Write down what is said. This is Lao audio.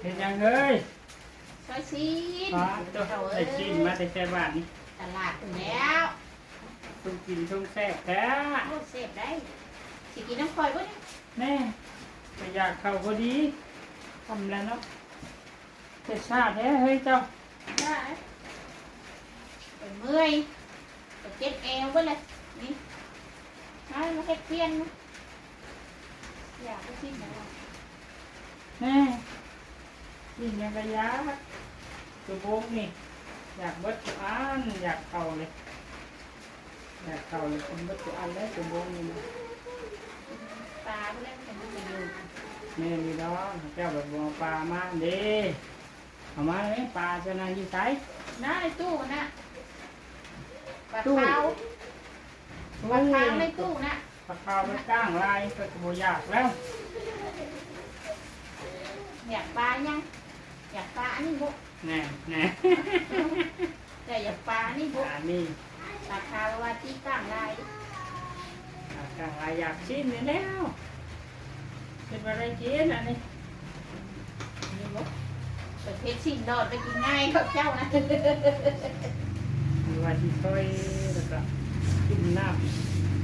ເຮັດຫຍັງເອີຍ? ຊອຍຊີ້ນ. ປ້າດໂທ້ ໄດ້ຊີ້ນມາແຕ່ໃສບ້ານນີ້? ຕະຫຼາດພຸ້ນແລ້ວ. ຊົງກິນຊົງແຊບແທ້. ໂອ້ ແຊບໄດ໋. ຊິກິນນຳຂ້ອຍບໍ່ນີ້? ແນ່ ກໍຢາກເຂົ້າພໍດີ ຄ່ຳແລ້ວເນາະ. ແຕ່ຊ້າແທ້ເຮີ້ຍເຈົ້າ. ຂ້ອຍເມື່ອຍ ຂ້ອຍເຈັບແອວເບິດເລີຍນີ້. ມາ ມາເຮັດປ່ຽນມາ. ຢາກໄປກິນແລ້ວ. ແນ່ ກິນຫຍັງກະຢາກ. ໂຕບົງນີ້ ຢາກເບິດທຸກອັນ ຢາກເຂົ້າເລີຍ. ຢາກເຂົ້າເລີຍ ກິນເບິດທຸກອັນເລີຍ ໂຕບົງນີ້ນະ. ປາພຸ້ນແຫຼະ ມັນບໍ່ໄດ້ຢູ່. ແມ່ນຢູ່ດອກ ເຈົ້າບັດບໍ່ເອົາປາມາເດ້. ເອົາມາແມ່ ປາເຈົ້ານະຢູ່ໃສ? ນະ ໃນຕູ້ນະ. ປາຂາວ ປາຂາວໃນຕູ້ນະ. ປາຂາວມັນກ້າງຫຼາຍ ຂ້ອຍກໍບໍ່ຢາກແລ້ວ. ຢາກປາຫຍັງ? ຢາກປາອັນນີ້ບໍ? ແນ່ ແນ່. ເຈົ້າຢາກປາອັນນີ້ບໍ? ປານີ້. ປາຂາວວ່າຕິກ້າງຫຼາຍ. ປາກ້າງຫຼາຍ ຢາກຊີ້ນນີ້ແລ້ວ. ເຮັດບໍ່ໄດ້ກິນອັນນີ້. ນີ້ບໍ? ເຮັດຊີ້ນດອດໄປກິນງ່າຍເຂົາເຈົ້ານະ. ຫຼືວ່າຊິຊອຍ ແລ້ວກໍຈຸ່ມນ້ຳ.